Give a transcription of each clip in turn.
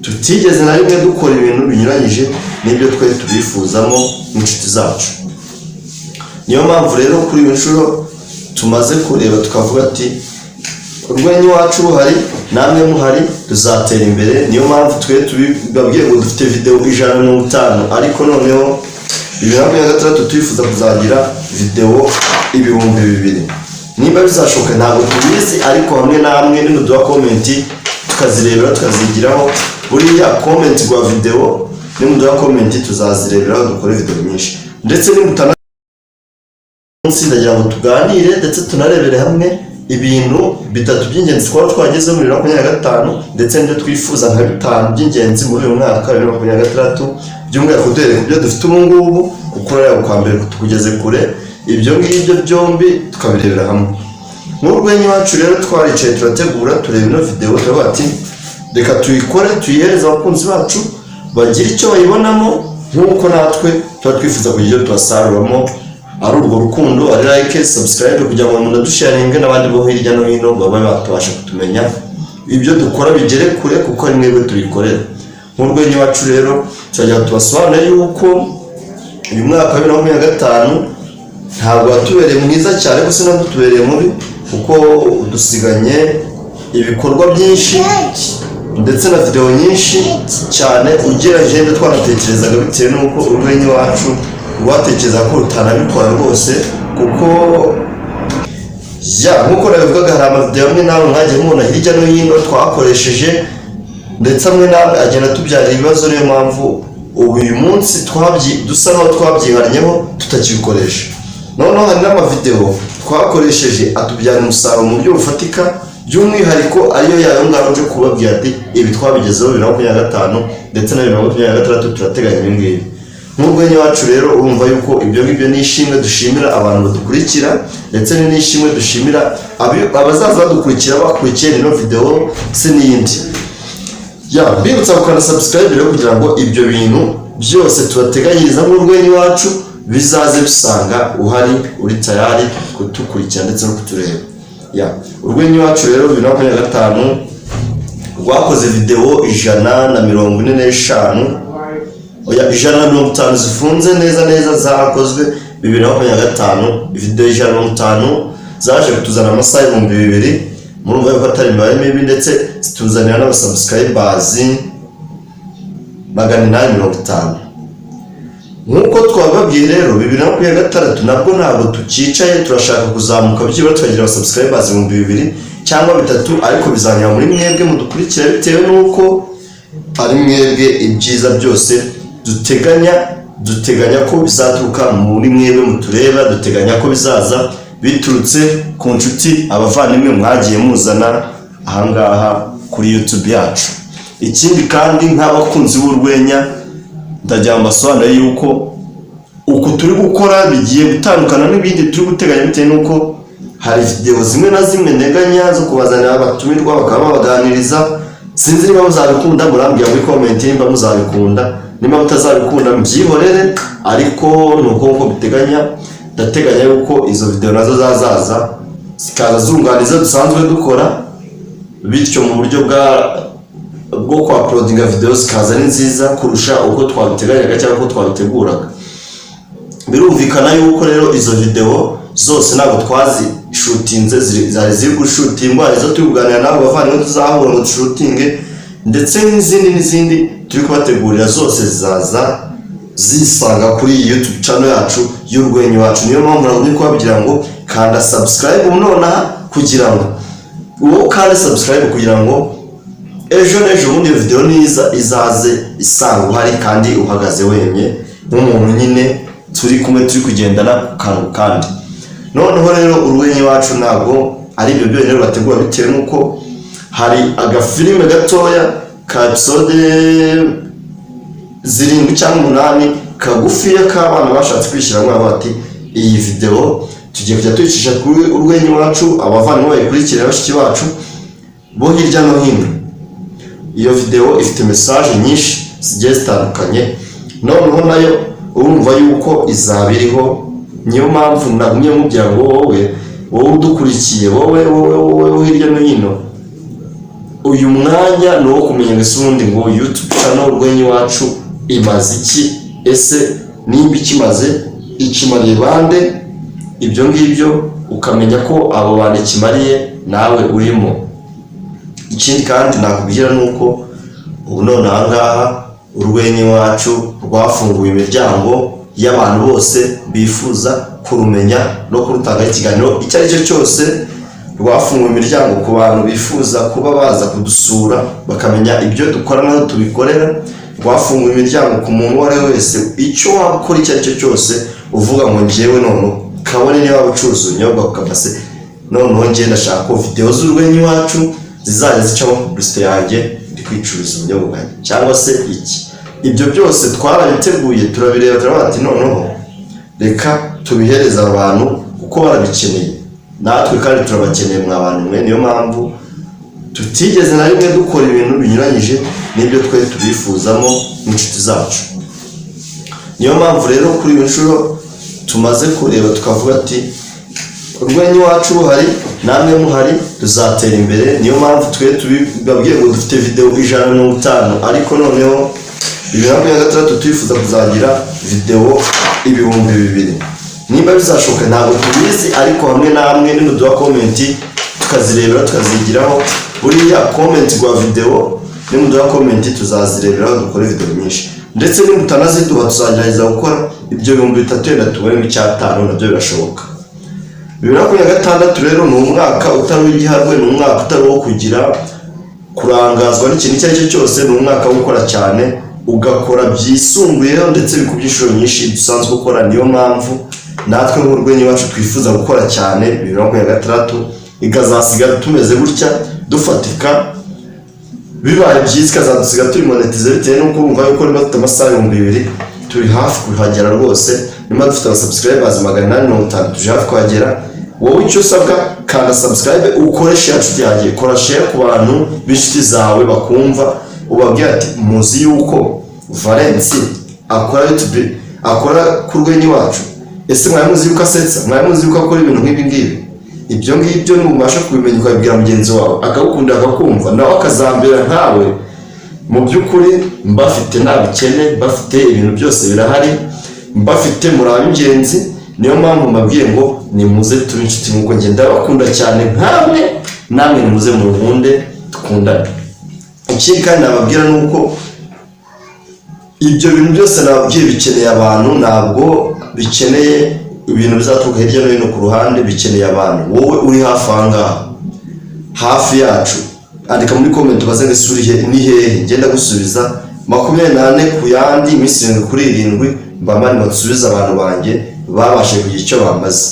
Tutigeze na rimwe dukora ibintu binyuranyije n'ibyo twe tubifuzamo n'inshuti zacu. Niyo mpamvu rero kuri iyi nshuro tumaze kureba, tukavuga ati: "Urwenya iwacu ruhari, namwe muhari, tuzatera imbere." Niyo mpamvu twe tubabwiye ngo dufite videwo 150, ariko noneho 2026 twifuza kuzagira videwo 2000. Nimba bizashoboka ntabwo tubizi, ariko hamwe namwe nimuduha comment tukazirebera, tukazigiraho. Buriya comment rwa videwo, nimuduha comment tuzazireberaho, dukore videwo nyinshi. Ndetse nimutana munsi, ndagira ngo tuganire ndetse tunarebere hamwe ibintu bitatu by'ingenzi twaba twagezeho muri 2025, ndetse n'ibyo twifuza nka bitanu by'ingenzi muri uyu mwaka wa 2026, by'umwihariko duhereye ku byo dufite ubu ngubu, kuko urareba kwa mbere tukugeze kure. Ibyo ngibyo byombi tukabirebera hamwe nk'urwenya iwacu. Rero twaricaye, turategura, tureba ino videwo, turavuga ati: "Reka tuyikore, tuyihereze abakunzi bacu bagire icyo bayibonamo," nk'uko natwe tuba twifuza kugira icyo tubasaruramo, ari urwo rukundo, ari like, subscribe, kugira ngo umuntu adusharinge n'abandi bo hirya no hino babe batubasha kutumenya, ibyo dukora bigere kure, kuko ari mwebwe tubikorera. Nk'urwenya iwacu rero, turagira ngo tubasobanurire yuko uyu mwaka wa 2025 ntabwo watubereye mwiza cyane, gusa ntabwo utubereye mubi, kuko udusiganye ibikorwa byinshi ndetse na videwo nyinshi cyane ugereranyije n'ibyo twanatekerezaga, bitewe n'uko urwenya iwacu rwatekereza ko rutanabikora rwose. Kuko ya nk'uko nabivugaga, hari amavidewo amwe n'amwe mwagiye mubona hirya no hino twakoresheje, ndetse amwe n'amwe agenda atubyarira ibibazo. Niyo mpamvu ubu uyu munsi dusa n'aho twabyihannyeho, tutakibikoresha. Noneho hari n'amavidewo twakoresheje atubyara umusaruro mu buryo bufatika, by'umwihariko ariyo yayo ngaho nje kubabwira ati: "Ibi twabigezeho 2025, ndetse na 2026 turateganya ibi ngibi." Nk'urwenya wacu rero, urumva yuko ibyo ngibyo ni ishimwe dushimira abantu badukurikira, ndetse ni n'ishimwe dushimira abazaza badukurikira, bakurikiye ino videwo se n'iyindi. Ya, mbibutsa gukanda subscribe rero, kugira ngo ibyo bintu byose tubateganyiriza nk'urwenya iwacu bizaze bisanga uhari, uri tayari kudukurikira ndetse no kutureba. Ya, urwenya iwacu rero, 2025 rwakoze videwo 145, oya, 150 zifunze neza neza zakozwe 2025. Videwo 150 zaje kutuzana amasaha 2000. Murumva yuko atari imibare mibi, ndetse zituzanira n'abasubscribers 850, nk'uko twababwiye. Rero 2026 nabwo ntabwo tucyicaye, turashaka kuzamuka, byibura tukagira abasubscribers 2000 cyangwa 3000, ariko bizanyura muri mwebwe mudukurikira, bitewe n'uko ari mwebwe ibyiza byose duteganya. Duteganya ko bizaturuka muri mwebwe mutureba, duteganya ko bizaza biturutse ku nshuti, abavandimwe mwagiye muzana ahangaha kuri YouTube yacu. Ikindi kandi, nk'abakunzi b'urwenya, ndagira ngo mbasobanurire yuko uku turi gukora bigiye gutandukana n'ibindi turi guteganya, bitewe n'uko hari videwo zimwe na zimwe nteganya zo kubazanira abatumirwa, bakaba babaganiriza. Sinzi niba muzabikunda, murambwira muri comment nimba muzabikunda. Niba mutazabikunda mbyihorere, ariko ni uko nguko biteganya. Ndateganya yuko izo videwo nazo zazaza, zikaza zunganira izo dusanzwe dukora, bityo mu buryo bwo kwa uploadinga videwo zikaza ari nziza kurusha uko twabiteganyaga cyangwa uko twabiteguraga. Birumvikana yuko rero izo videwo zose ntabwo twazishutinze, zari ziri gushutingwa, izo turi kuganira n'abo bavandimwe tuzahura ngo dushutinge, ndetse n'izindi n'izindi turi kubategurira, zose zizaza zisanga kuri iyi YouTube channel yacu y'urwenya iwacu. Niyo mpamvu nagumye kubabwira ngo kanda subscribe ubu nonaha, kugira ngo wowe ukande subscribe, kugira ngo ejo n'ejo bundi iyo video niza izaze isanga uhari kandi uhagaze wemye nk'umuntu nyine turi kumwe, turi kugendana ku kantu kandi. Noneho rero urwenya iwacu ntabwo ari ibyo byonyine rubategura, bitewe n'uko hari agafilime gatoya ka episode 7 cyangwa 8, kagufiya, k'abana bashatse kwishyiramo bati: "Iyi video tugiye kujya tuyicisha kuri urwenya iwacu, abavandimwe bayikurikire, bashiki bacu bo hirya no hino." Iyo video ifite message nyinshi zigiye zitandukanye, noneho nayo urumva yuko izaba iriho. Niyo mpamvu nagumye mubwira ngo wowe, wowe udukurikiye, wowe, wowe, wowe wo hirya no hino. Uyu mwanya ni uwo kumenya ngo ese ubundi ngo YouTube channel Urwenya Iwacu imaze iki? Ese nimba ikimaze, ikimariye bande? Ibyo ngibyo ukamenya ko abo bantu ikimariye nawe urimo. Ikindi kandi nakubwira ni uko ubu none aha ngaha Urwenya Iwacu rwafunguye imiryango y'abantu bose bifuza kurumenya no kurutangaho ikiganiro icyo ari cyo cyose. Rwafunguye imiryango ku bantu bifuza kuba baza kudusura, bakamenya ibyo dukora n'aho tubikorera. Rwafunguye imiryango ku muntu uwo ari we wese, icyo waba ukora icyo ari cyo cyose, uvuga ngo njyewe noneho, kabone niba waba ucuruza ubunyobwa ku kabase, noneho njye ndashaka ko videwo z'Urwenya Iwacu zizajya zicamo publicité yanjye ndi kwicuruza ubunyobwa bwanjye cyangwa se iki. Ibyo byose twarabiteguye, turabireba, turavuga ati noneho reka tubihereze abantu kuko barabikeneye, natwe kandi turabakeneye mwa bantu mwe. Niyo mpamvu tutigeze na rimwe dukora ibintu binyuranyije n'ibyo twe tubifuzamo n'inshuti zacu. Niyo mpamvu rero kuri iyi nshuro tumaze kureba, tukavuga ati Urwenya Iwacu ruhari, namwe muhari, tuzatera imbere. Niyo mpamvu twe tubabwiye ngo dufite videwo 150, ariko noneho 2026 twifuza kuzagira videwo 2000. Nimba bizashoboka ntabwo tubizi, ariko hamwe namwe nimuduha comment tukazirebera, tukazigiraho. Buriya comment rwa videwo, nimuduha comment tuzazireberaho dukore videwo nyinshi. Ndetse nimutanaziduha tuzagerageza gukora ibyo 3000, wenda tubonemo icyatanu, nabyo birashoboka. 2026 rero ni umwaka utari uw'igiharwe, ni umwaka utari uwo kugira kurangazwa n'ikintu icyo ari cyo cyose. Ni umwaka wo gukora cyane, ugakora byisumbuyeho ndetse bikubye inshuro nyinshi dusanzwe ukora. Niyo mpamvu natwe nk'Urwenya Iwacu twifuza gukora cyane 2026, ikazasiga tumeze gutya dufatika. Bibaye byiza ikazadusiga turi monetize, bitewe n'uko urumva yuko niba dufite amasaha 2000, turi hafi kuhagera rwose. Niba dufite abasubscribers 850, turi hafi kuhagera. Wowe icyo usabwa, kanda subscribe, ukore share. Nshuti yanjye, kora share ku bantu b'inshuti zawe bakumva, ubabwira ati muzi yuko Valence akora YouTube, akora ku Rwenya Iwacu? Ese mwari muzi yuko asetsa? Mwari muzi yuko akora ibintu nk'ibi ngibi? Ibyo ngibyo nubasha kubimenya, ukabibwira mugenzi wawe, akagukunda, akakumva, nawe akazambera nkawe. Mu by'ukuri mbafite nta bukene, mbafite ibintu byose birahari, mbafite muri ab'ingenzi. Niyo mpamvu mbabwiye ngo nimuze tube inshuti nk'uko njye ndabakunda cyane nkamwe, namwe nimuze munkunde, dukundane. Ikindi kandi nababwira ni uko ibyo bintu byose nababwiye bikeneye abantu, ntabwo bikeneye ibintu bizaturuka hirya no hino ku ruhande, bikeneye abantu. Wowe uri hafi aha ngaha, hafi yacu, andika muri comment ubaze ngo ese uri he, ni hehe? Ngenda gusubiza 24 ku yandi, iminsi 7 kuri 7 mba mpari ngo nsubize abantu banjye babashije kugira icyo bambaza.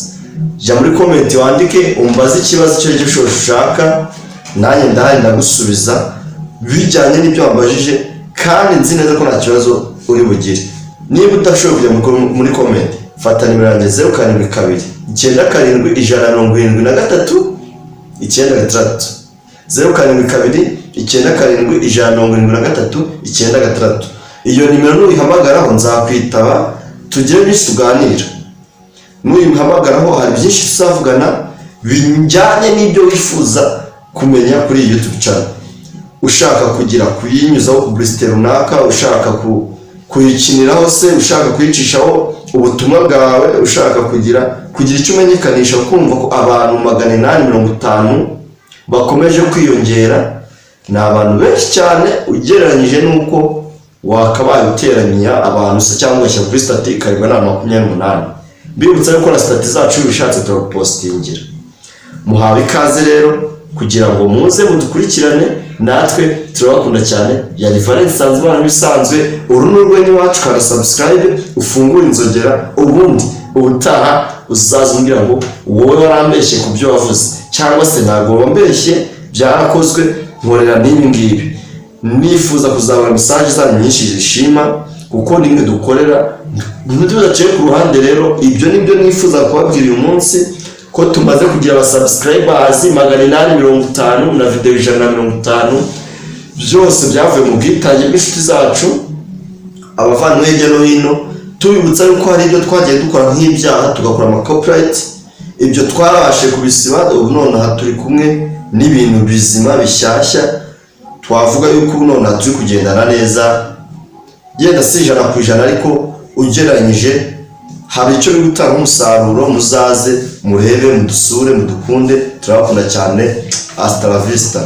Jya muri comment wandike, umbaze ikibazo icyo ari cyo cyose ushaka, nanjye ndahari ndagusubiza bijyanye n'ibyo wambajije, kandi nzi neza ko nta kibazo uri bugire. Niba udashoboye kujya muri comment, fata nimero yanjye: 072 97 173 96. 072 97 173 96. Iyo nimero nuyihamagaraho nzakwitaba, tugire byinshi tuganira. Nuyihamagaraho hari byinshi tuzavugana bijyanye n'ibyo wifuza kumenya kuri iyi YouTube channel. Ushaka kugira kuyinyuzaho publicité runaka, ushaka kuyikiniraho se, ushaka kuyicishaho ubutumwa bwawe, ushaka kugira icyo umenyekanisha, kumva ko abantu 850 bakomeje kwiyongera ni abantu benshi cyane ugereranyije n'uko wakabaye uteranya abantu se, cyangwa ugashyira kuri status ikarebwa n'abantu 28. Mbibutsa yuko na status zacu iyo ubishatse turapostingira. Muhawe ikaze rero kugira ngo muze mudukurikirane, natwe turabakunda cyane. Yari Valence Nsanzimana nk'ibisanzwe. Uru ni Urwenya Iwacu. Kanda subscribe, ufungure inzogera, ubundi ubutaha uzaza umbwira ngo wowe warambeshye ku byo wavuze, cyangwa se ntabwo wambeshye, byarakozwe, nkorera n'ibi ngibi. Nifuza kuzabona message zanyu nyinshi zishima, kuko nimwe dukorera, tudaciye ku ruhande. Rero ibyo nibyo nifuza kubabwira uyu munsi, ko tumaze kugira abasubscribers 850 na videwo 150, byose byavuye mu bwitange bw'inshuti zacu, abavandimwe hirya no hino. Tubibutsa yuko hari ibyo twagiye dukora nk'ibyaha, tugakora ama copyright, ibyo twarabashije kubisiba. Ubu nonaha turi kumwe n'ibintu bizima bishyashya. Twavuga yuko ubu nonaha turi kugendana neza, yenda si 100%, ariko ugereranyije hari icyo biri gutanga umusaruro. Muzaze murebe, mudusure, mudukunde, turabakunda cyane. Hasta la vista.